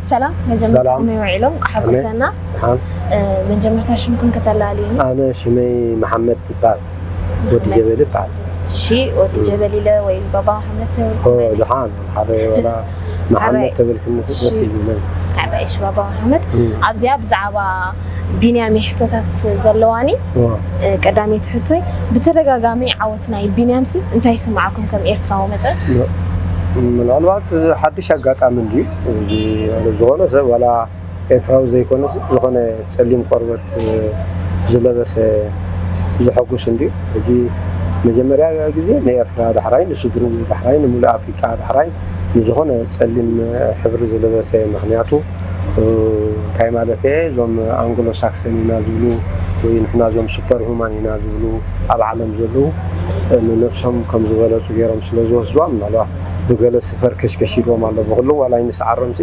ሰላም፣ መጀመርታ ሰላም። ከመይ ውዒሎም? ቃሓ ኣሜን። ጎሰና። ደሓን። እ፣ መጀመርታ ሽምኩም ከተላልዩኒ? ኣነ ሽመይ መሓመድ ይበሃል። ወዲ መሓመድ። ጀበሊ ይበሃል። እሺ፣ ወዲ እ። ጀበሊ ኢለ ወይ ባባ መሓመድ ተብልኩ ኦ፣ መን? ደሓን። ሓደ ወላ መሓመድ ኣበይ? ተብልክኒ ደስ እሺ። እዩ ዝብለኒ። ኣበይ? እሺ፣ ባባ መሓመድ። እ። ኣብዚኣ ብዛዕባ ቢንያም ሕቶታት ዘለዋኒ። እ። እ፣ ቀዳመይቲ ሕቶይ፣ ብተደጋጋሚ ዓወት ናይ ቢንያምሲ እንታይ ይስምዓኩም ከም ኤርትራዊ መጠን? ም-፣ ምናልባት ሓድሽ ኣጋጣሚ እንድዩ። እዚ ዝኾነ ሰብ ዋላ ኤርትራዊ ዘይኮነስ ዝኾነ ጸሊም ቆርበት ዝለበሰ ዘሐጉስ እንድዩ። ሕጂ መጀመርያ ግዜ ንኤርትራ፣ ዳሕራይ ንስድርኡ፣ ዳሕራይ ንምሉእ ኣፍሪቃ፣ ዳሕራይ ንዝኾነ ጸሊም ሕብሪ ዝለበሰ። ምኽንያቱ እንታይ ማለት እየ፣ እዞም ኣንግሎ ሳክሰን ኢና ዝብሉ ወይ ንሕና እዞም ሱፐር ሁማን ኢና ዝብሉ ኣብ ዓለም ዘለዉ ንነብሶም ከም ዝበለጹ ገይሮም ስለ ዝወስድዋ፣ ምናልባት ብገለ ስፈር ከሽከሽ ኢልዎም ኣሎ። ብኹሉ ዋላ ኣይንስዓሮምሲ